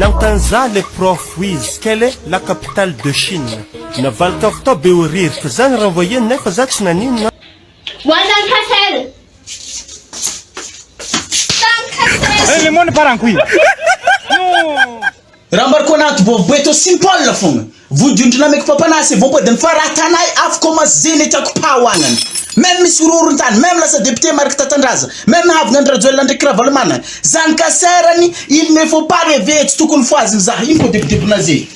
Nanontany za le prof wiz quelle est la capitale de Chine? Navaliko avy tao Behoririka, za ny renvoyer nefa za tsy naninona. Ho an'i Cassel. Tany Cassel. Le monde part en couille. Non. Raha mbariko anaty boaboeto simple fogna. Vodiondry nameko papanah c'est voapodiny fa raha tanay afo commence zeny tiako pao agnany. Même misy horohoron-tany, même lasa député Marc Tatandraza, même havagna andry Rajoelina ndreky Ravalomanana. Zany kaserany il ne faut pas rever tsy tokony fohaziny zah ino ko debodebonaze.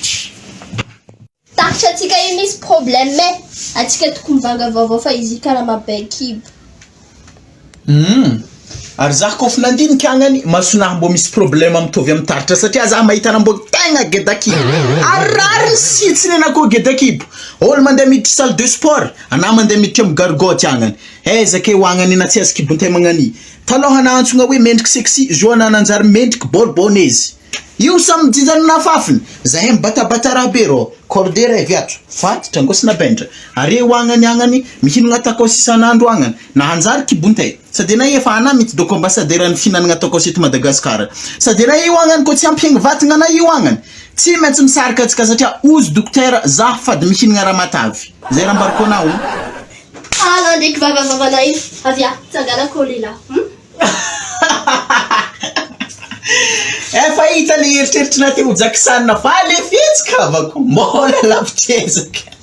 Taritra antsika io misy problème e! Antsika tokony mivanga vaovao fa izy io karaha maha be kibo. Humm ary zah kôf nandinika agnany masonahy mbô misy problème mitovy am taritra satria zah mahita anah mbô tegna gedakibo ary rariny sitsiny anah kô gedakibo ôlo mandeha miditry salle de sport anah mandeha miditry am gargoty agnany aiza ke ho agnany anah tsy azo kibontegna magnania talôha anah antsogna hoe mendriky sexy zo anah nanjary mendriky bôlbônezy Io samy mijinja ny nafafiny. Zahay mibatabata raha be rô. Corde revy ato. Fatitra angosina bentra. Are ho agnany agnany, mihinagna tacos isan'andro agnany. Na hanjary kibonte. Sady anay efa ana mitsy doko ambassadeur ny fihinanagna tacos eto Madagascar. Sady anay io agnany ko tsy ampihegny vatagna anay io agnany. Tsy maintsy misarika antsika satria ozy dokotera zah fady mihinagna ramatavy. Zay raha ambarako anao. Ala ndraiky vavavavana io. Avia, tsangana ko lehilahy. Hum. Efa hita le eritreritrinà te ho Jackson fa le fihetsika havako mbola lavitr'ezaka.